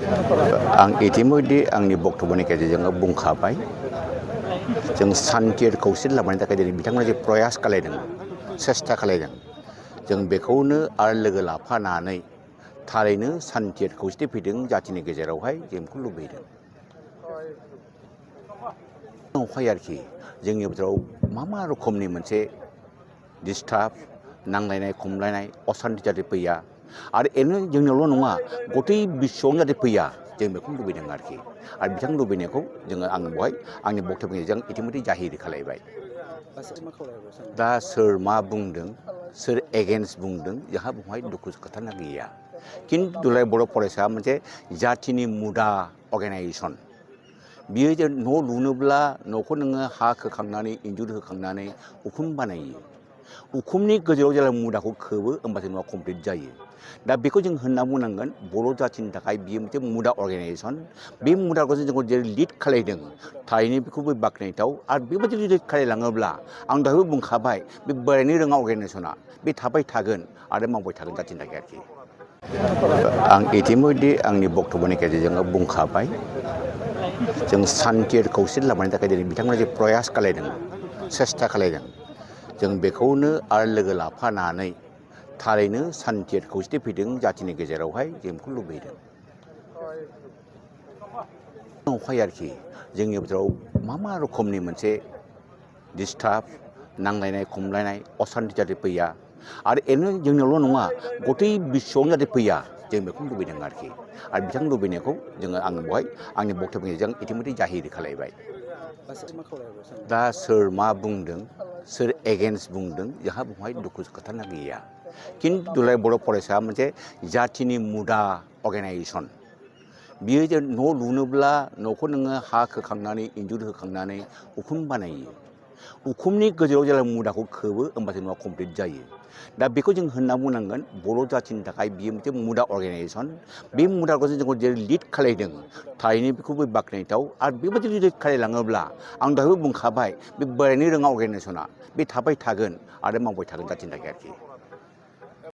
आं इतिमध्ये आंनि बक्तव्यनि गेजेरजों बुंखाबाय जों शान्ति आरो खौसेथि लाबोनायनि थाखाय दिनै बिथांमोना जे प्रयास खालायदों सेस्था खालायदों जों बेखौनो आरो लोगो लाफानानै थारैनो शान्ति आरो खौसेथि फैदों जातिनि गेजेरावहाय जों बेखौ लुबैदों नंखाय आरोखि जोंनि बोथोराव मा रोखोमनि मोनसे डिस्टार्ब नांलायनाय खमलायनाय अशान्ति जाहाथे फैया आरो एरैनो जोंनियावल' नङा गथै बिश्वआवनो जाहाथे फैया जों बेखौ लुबैदों आरोखि आरो बिथां लुबैनायखौ जोङो आं बेवहाय आंनि बक्तव्यनि गेजेरजों इतिमध्ये जाहिर खालायबाय दा सोर मा बुंदों सोर एगेन्स्ट बुंदों जोंहा बेवहाय दुखु खोथाना गैया खिन्थु दुलाराय बर' फरायसा मोनसे जातिनि मुदा अर्गेनाइजेसन बियो जे न' लुनोब्ला न'खौ नोङो हा खोखांनानै इन्जुर होखांनानै उखुम बानायो उखुमनि गोजौआव जेब्ला मुदाखौ खोबो होमबासो न'आ कमप्लिट जायो दा बेखौ जों होनना बुंनांगोन बर' जातिनि थाखाय बियो मोनसे मुदा अर्गेनाइजेसन बे मुदाखौ जों जेरै लिड खालायदों थारैनो बेखौबो बाख्नायथाव आरो बेबायदि लिड खालायलाङोब्ला आं दहायबो बुंखाबाय बे बोरायनो रोङा अर्गेनाइजेसना बे थाबाय थागोन आरो मावबाय थागोन जातिनि थाखाय आरोखि आं इतिमध्ये आंनि बक्तव्यनि गेजेरजों बुंखाबाय जों शान्ति आरो खौसेथि लाबोनायनि थाखाय दिनै बिथांमोना जे प्रयास खालायदों सेस्था खालायदों जों बेखौनो आरो लोगो लाफानानै थारैनो शान्ति आरो खौसेथि फैदों जातिनि गेजेरावहाय जों बेखौ लुबैदों नंखाय आरोखि जोंनि बोथोराव मा रोखोमनि मोनसे डिस्टार्ब नांलायनाय खमलायनाय अशान्ति जाहाथे फैया आरो एरैनो जोंनियावल' नङा गथै बिश्वआवनो जाहाथे फैया जों बेखौ लुबैदों आरोखि आरो बिथां लुबैनायखौ जोङो आं बेवहाय आंनि बक्तव्यनि गेजेरजों इतिमध्ये जाहिर खालायबाय दा सोर मा बुंदों सोर एगेन्स्ट बुंदों जोंहा बेवहाय दुखु खोथाना गैया खिन्थु दुलाराय बर' फरायसा मोनसे जातिनि मुदा अर्गेनाइजेसन बियो जे न' लुनोब्ला न'खौ नोङो हा खोखांनानै इन्जुर होखांनानै उखुम बानायो उखुमनि गोजौआव जेब्ला मुदाखौ खोबो होमबासो न'आ कमप्लिट जायो दा बेखौ जों होनना बुंनांगोन बर' जातिनि थाखाय बियो मोनसे मुदा अर्गेनाइजेसन बे मुदाखौ जों जेरै लिड खालायदों थारैनो बेखौबो बाख्नायथाव आरो बेबायदि लिड खालायलाङोब्ला आं दहायबो बुंखाबाय बे बोरायनो रोङा अर्गेनाइजेसना बे थाबाय थागोन आरो मावबाय थागोन जातिनि थाखाय आरोखि